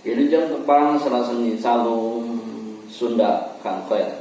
Wilujeng tepang sareng seni calung Sunda Kang Khoer.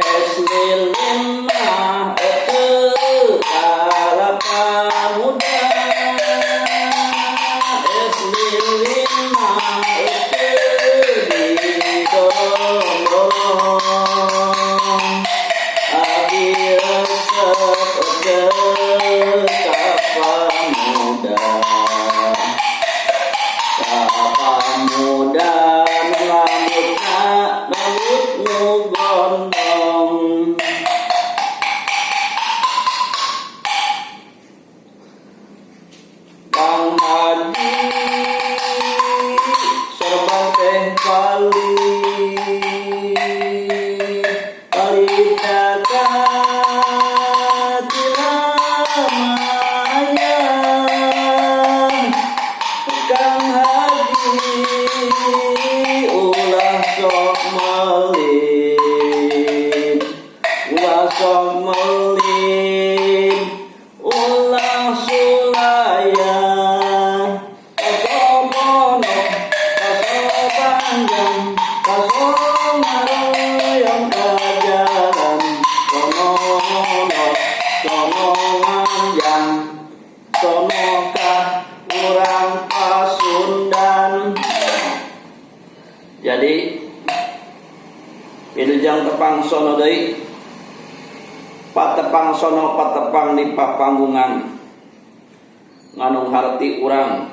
Es lilin mah eke kalapa muda, es lilin mah eke didorong-dorong, abi resep eke ka pamuda, ka pamuda nu rambutna rambut nu gondong. Kang Haji sorban teh palid, palidna ka Cilamaya. Kang Haji ulah sok melit, ulah sok melit, ulah sulaya. Kaso pondok, kaso panjang, kaso ngaroyong ka jalan, sono monot, sono manjang, sono ka urang Pasundan. Jadi wilujeng tepang sono deui, patepang sono, patepang di papanggungan ngandung harti. Urang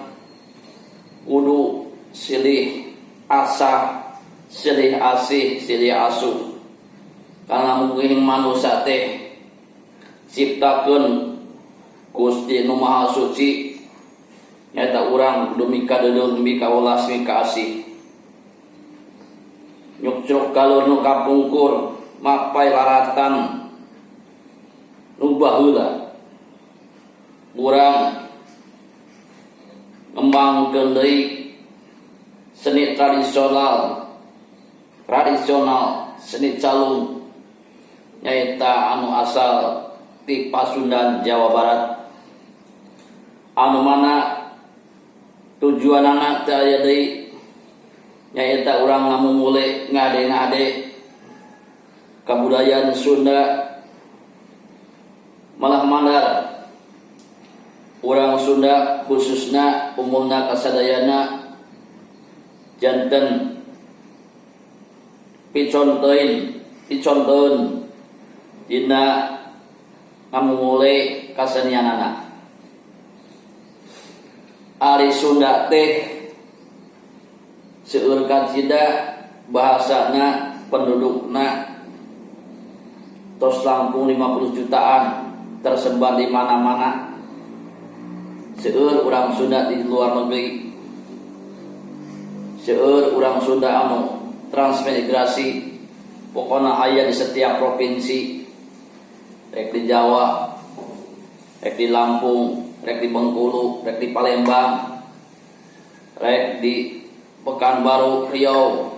kudu silih asah, silih asih, silih asuh, karena mungkin manusia teh ciptakeun Gusti Nu Maha Suci, nyaeta urang kudu mikadeudeuh, mikawelas, mikaasih, nyukcruk galur nu kapungkur, mapay laratan nu baheula. Urang ngembangkeun deui seni tradisional, tradisional seni calung, nyaeta anu asal ti Pasundan, Jawa Barat, anu mana tujuanana teu aya deui, nyaeta urang ngamumule, ngade-ngade kabudayaan Sunda. Malah mandar urang Sunda, khususna umumna kasadayana, janten piconteun, piconteun dina ngamumule kasenianana. Ari Sunda teh seueur kacida bahasana, pendudukna tos langkung 50 jutaan, tersebar di mana-mana. Seueur urang Sunda di luar negeri, seueur urang Sunda anu transmigrasi, pokoknya aya di setiap provinsi, rek di Jawa, rek di Lampung, rek di Bengkulu, rek di Palembang, rek di Pekanbaru Riau,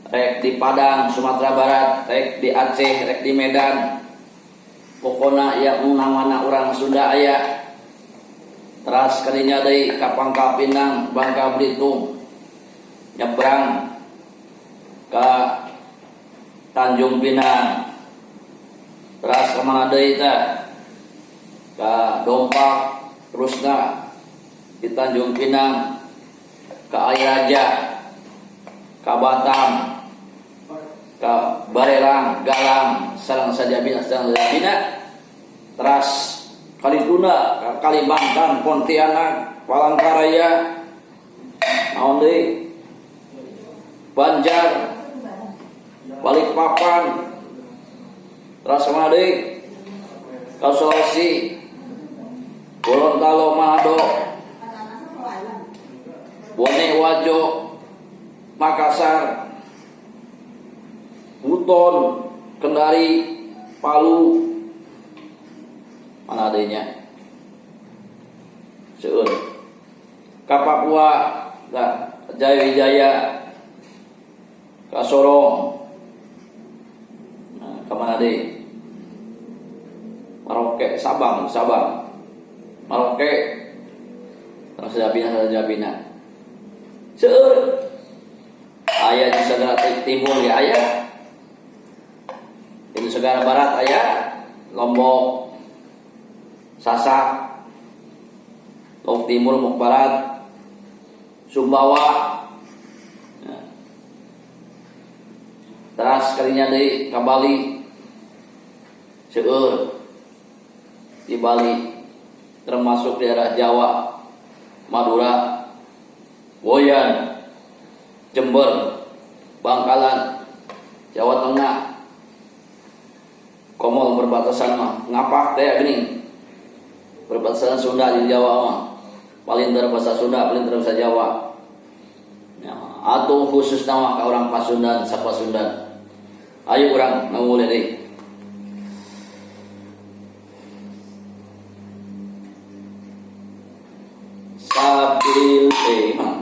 rek di Padang Sumatera Barat, rek di Aceh, rek di Medan, pokona yang namana orang Sunda aya. Teras kadinya deui ka Pangkal Pinang, Bangka Belitung, nyebrang ka Tanjung Pinang, teras ka mana deui tah, ka Dompak, terusna di Tanjung Pinang, ka Air Raja, ka Batam, ka Barelang, Galang, sareng sajabina, sareng sajabina, teras Kalituna, Kalimantan, Pontianak, Palangkaraya, naon deui, Banjar, Balikpapan, teras mana deui, ka Sulawesi, Gorontalo, Manado, Bone, Wajo, Makassar, Buton, Kendari, Palu, mana adanya, seueur, ka Papua, ka Jaya Wijaya, ka Sorong, nah, ka mana deui, Merauke, Sabang, Sabang, Merauke, terus Sajabina, Sajabina, seueur, aya di Sagara Timur ya aya, di Sagara Barat aya, Lombok, Sasak, Lombok Timur, Lombok Barat, Sumbawa, ya. Teras kalinya deui ka Bali, seueur di Bali, termasuk daerah Jawa, Madura, Boyan, Jember, Bangkalan, Jawa Tengah, Komol berbatasan mah, ngapak teh geuning. Berbatasan Sunda di Jawa mah. Paling bahasa Sunda, paling bahasa Jawa. Ya, atau khusus nama ka orang Pasundan, Sapasundan. Ayo urang ngawule deui. Sabil mana?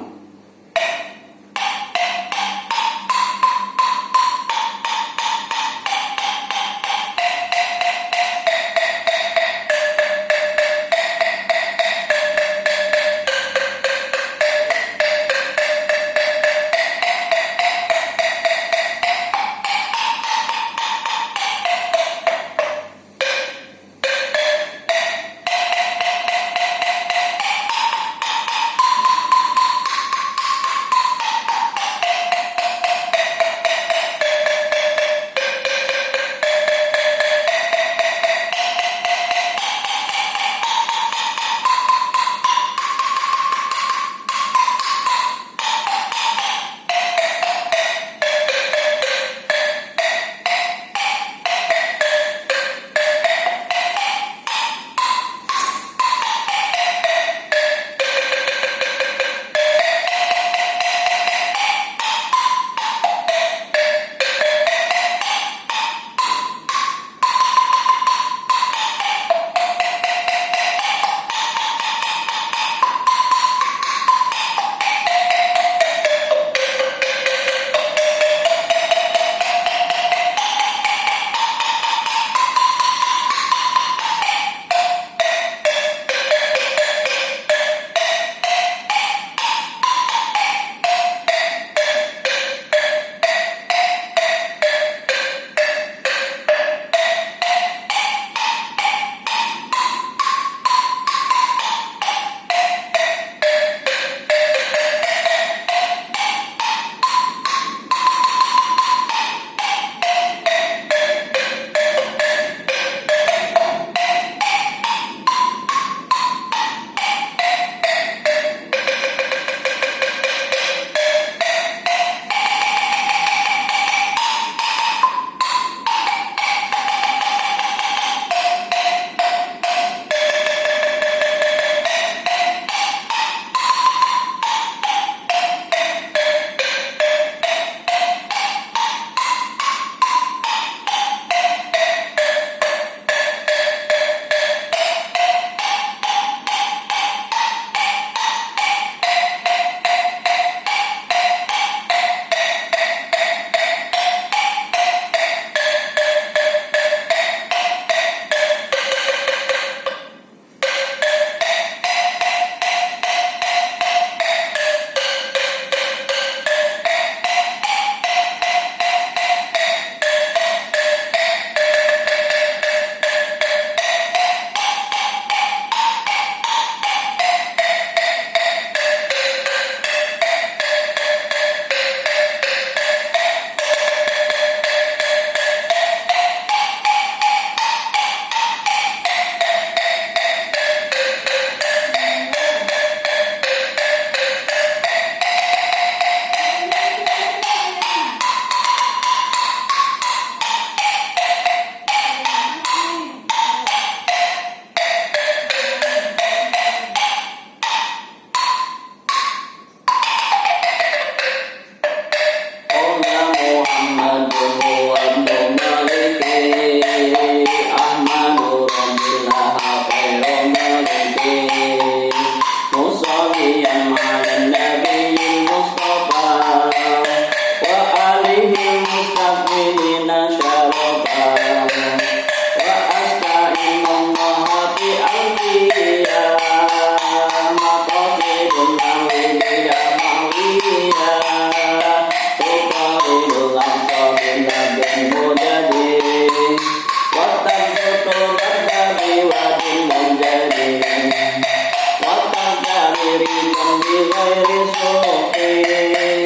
ghairi suqin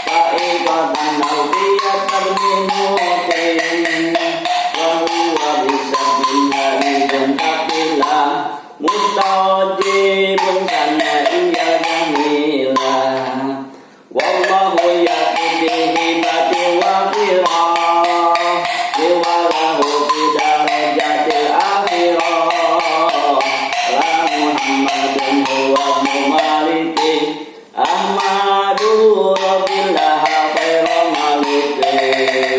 ta'iqatan nawfiyat tabni mutin wa huwa bisabillahi jantakila mustajibun sana iya jamila wallahu yaqdihi bati wa fira wa lahu fi darajatil akhirah la Muhammadun huwa ibnu Maliki Ahmadu Rabbillah khairu malikin.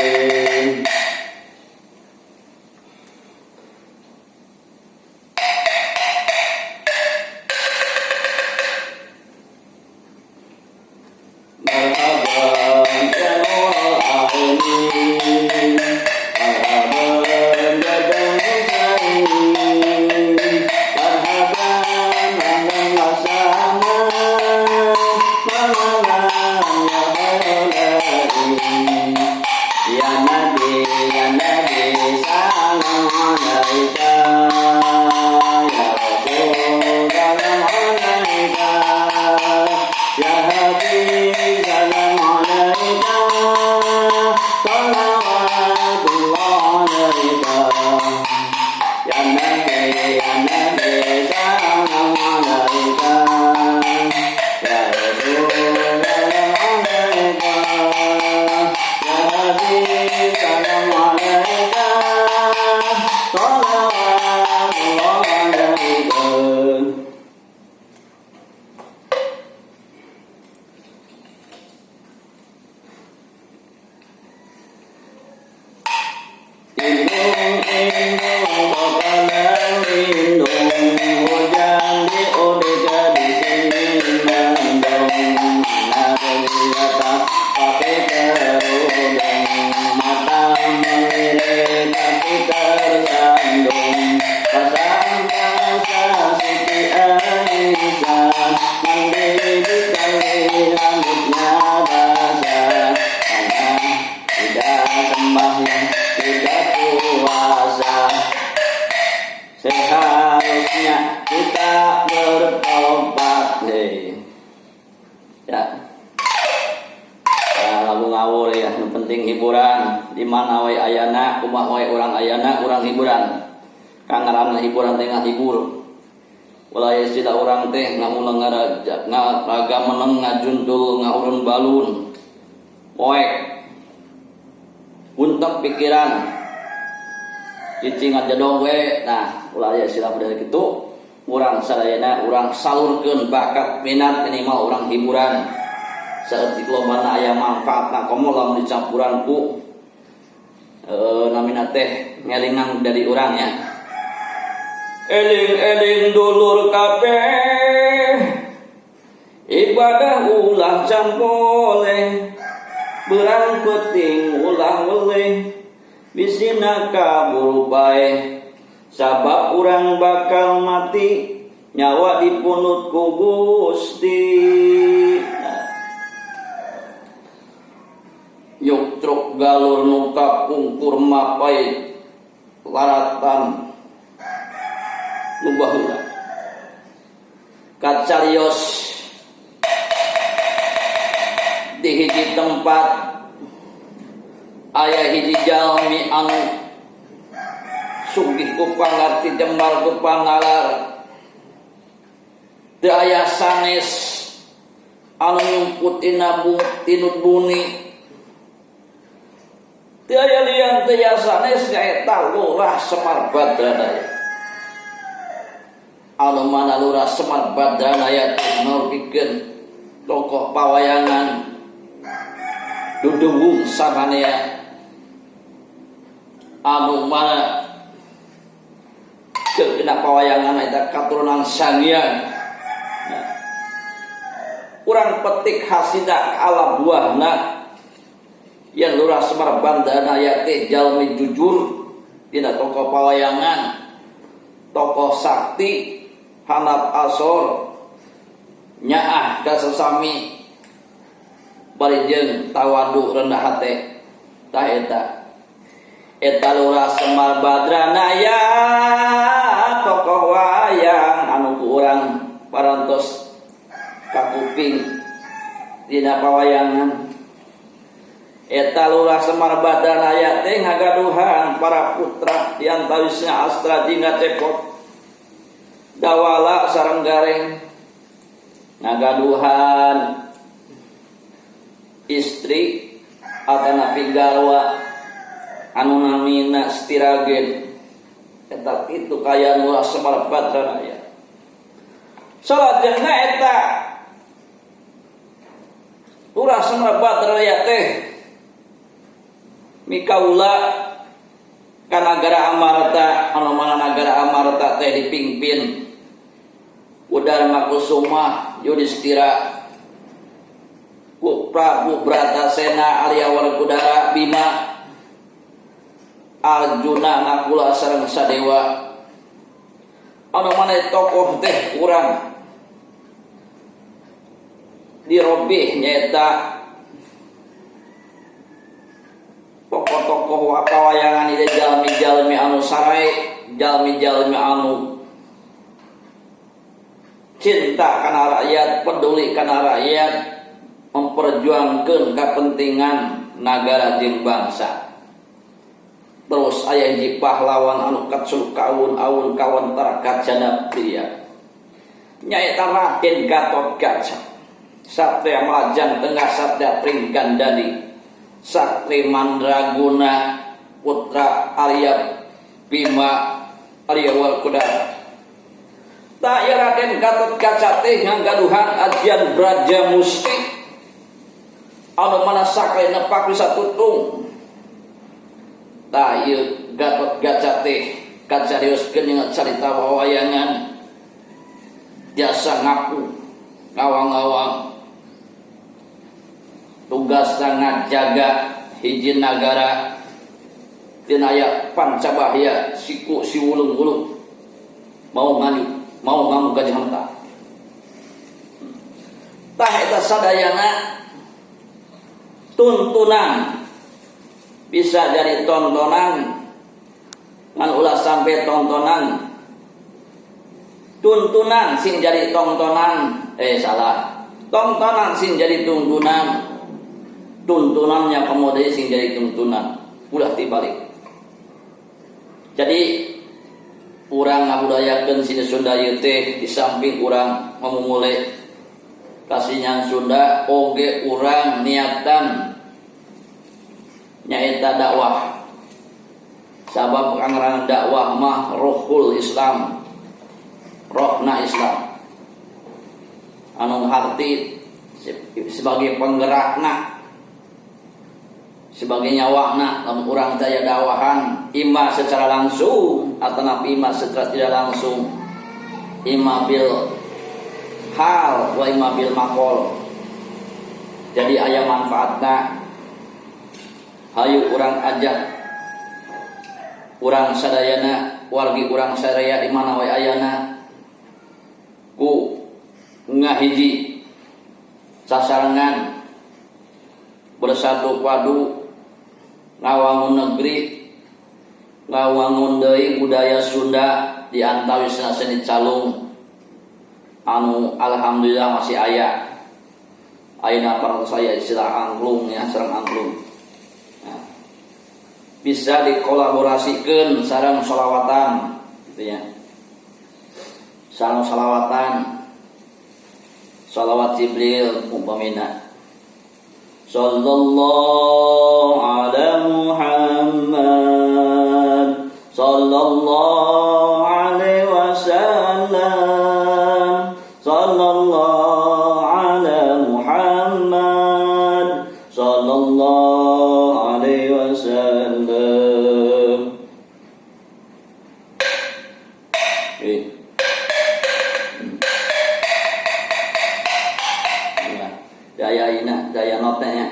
Marhaban ya nurul aini, marhaban ya Husain, marhaban ahlan wa sahlan, marhaban ya khairul ain. Ya Nabi, ya Nabi, salam alaika, ya Rasul, salam alaika, ya Habib, salam alaika, salawatullah alaika. Ya Nabi, ya Nabi, salam alaika, ya Rasul, salam alaika, ya Habib, salam alaika, salawatullah alaika. Indung indung kokalan lindung, hujan di odega di sini mendung, mana kelihatan pakai kerudung, mata melirik tapi tersandung, pasang pasang Siti Aisyah, mandi di kali rambutnya basah, karena tidak sembahyang tidak puasa, seharusnya kita bertobat. Hei. Ya. Ya, lagu ngawur ya, yang penting hiburan. Di mana wae ayana, kumaha wae urang ayana, urang hiburan. Kang ngaranna hiburan teh ngahibur. Ulah aya istilah urang teh ngamulang ngaraja, ngaraga meneng ngajuntul ngahurun balun. Poek. Untuk pikiran. Cicing ngajedog we. Nah, ulah aya istilah budaya kitu. Urang sadayana urang salurkeun bakat minat minimal urang hiburan. Saeutik lobana aya manfaatna komo lamun dicampuran ku namina teh ngelingang dari urang ya. Eling-eling dulur kabeh, ibadah ulah campoleh, berang penting ulah weleh, bisina kabur bae, sabab urang bakal mati, nyawa dipunut ku Gusti. Yuk truk galur nuka pungkur mapai laratan lubah heula kacarios di hiji tempat aya hiji jalmi anu sugih ku pangarti jembar ku pangalar, teu aya sanes anu nyumput tina tinut buni, teu aya lian teu aya sanes nyaeta Lurah Semar Badranaya. Anu mana Lurah Semar Badranaya teh nopikeun tokoh pawayangan duduwung samanea, anu mana keur dina pawayangan eta katurunan Sangiang. Nah, urang petik hasina ala buahna yen Lurah Semar Badranaya teh jalmi jujur dina tokoh pawayangan, tokoh sakti handap asor, nyaah ka sesami, bari jeung tawadu rendah hate. Tah eta eta Lurah Semar Badranaya tokoh wayang anu ku urang parantos Kakuping dina pawayangan eta Lurah Semar Badranaya teh ngagaduhan para putra diantawisna Astra Jingga Cepot Dawala sareng Gareng ngagaduhan istri atanapi garwa anu namina Stiragen eta itu kaya Lurah Semar Badranaya salajengna eta Lurah Semar Badranaya teh mikaula ka nagara Amarta anu mana nagara Amarta teh dipimpin ku Darma Kusuma Yudhistira ku Prabu Bratasena Arya Werkudara Bima Arjuna Nakula sareng Sadewa anu mana tokoh teh urang dirobih nyaeta tokoh-tokoh pawayangan ieu jalmi-jalmi anu sarai, jalmi-jalmi anu cinta kana rakyat, peduli kana rakyat, memperjuangkeun kepentingan nagara jeung bangsa. Terus aya hiji pahlawan anu kacul kaun-aun kawentar kajana pria. Nyaeta Raden Gatotkaca, Satria Melajang Tengah, Satria Pringgandani, Sakti Mandraguna, putra Arya Bima Arya Werkudara. Tak ya Raden Gatotkaca teh ngagaduhan ajian Braja Musti anu mana sakali nepak bisa tutung. Tak ieu Gatotkaca teh kacarioskeun jeung carita wawayangan jasa ngaku ngawang-ngawang tugasna ngajaga hiji nagara tina aya pancabahya siku siwulung-wulung mau nganu mau ngamu gajah mata. Tah eta sadayana tuntunan bisa jadi tontonan ngan ulah sampai tontonan tuntunan sing jadi tontonan salah tontonan sing jadi tuntunan tuntunannya kemudian sing jadi tuntunan ulah tibalik. Jadi urang ngabudayakeun sini Sunda ieu teh di samping urang mamumule kasinyan Sunda oge urang niatan nyaeta dakwah. Sabab kangaranna dakwah mah rohul Islam, rohna Islam anu harti sebagai penggerakna, sebagai nyawakna lamun urang daya dakwahan ima secara langsung atau ima secara tidak langsung, ima bil hal wa ima bil maqol. Jadi aya manfaatna. Hayu urang ajak urang sadayana, wargi urang sadaya di mana wae ayana ku ngahiji sasarengan bersatu padu ngawangun negeri, ngawangun deui budaya Sunda di antawisna seni calung anu alhamdulillah masih aya. Ayeuna parantos aya istilah angklung ya, sareng angklung. Nah, bisa dikolaborasikeun sareng sholawatan gitu ya. Sareng sholawatan, sholawat Jibril umpamina. Sallallahu ala Muhammad sallallahu alaihi wasallam, sallallahu ala Muhammad sallallahu alaihi wasallam. Ya, daya ina, daya notnya.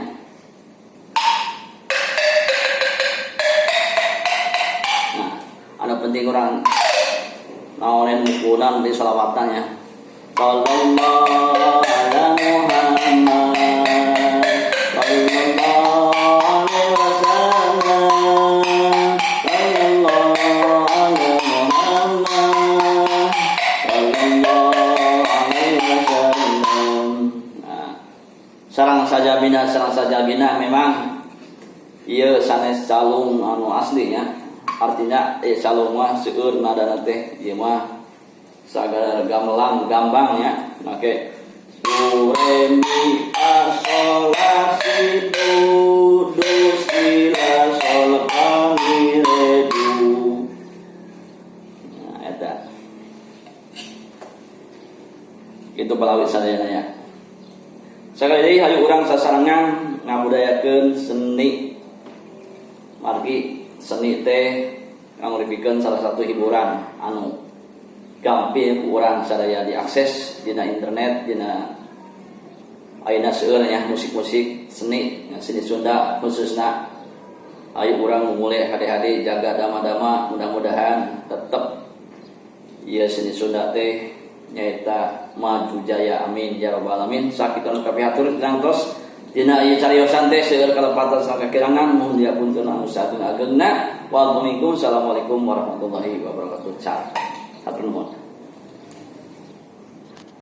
Nah, anu penting orang naonen mukulan di selawatannya. Sallallahu ala Muhammad sallallahu alaihi wasallam, sallallahu ala Muhammad sallallahu alaihi wasallam. Sareng sajabina, sareng sajabina memang ieu sanes calung anu asli nya. Artinya calung mah seueur nadana teh, ieu mah sagadar gamelan gambang nya, make do re mi fa sol la si do do si la sol fa mi re do. Nah, eta itu palawis sadayana ya. Sekali deui, hayu urang sasarengan ngabudayakeun seni, margi seni teh ngamuripikeun salah satu hiburan anu gampil ku urang sadaya diakses dina internet. Dina ayeuna seueur nya musik-musik seni ya, seni Sunda khususna. Ayo urang mulai hade-hade, jaga dama-dama, mudah-mudahan tetep ieu seni Sunda teh nyaeta maju jaya, amin ya rabbal alamin. Sakitu anu kapihatur tos dina ieu cariosan teh. Seueur kalepatan sareng kakirangan, muhun dihapunten anu sagung-agengna. Waalaikumsalam warahmatullahi wabarakatuh. Hatur nuhun.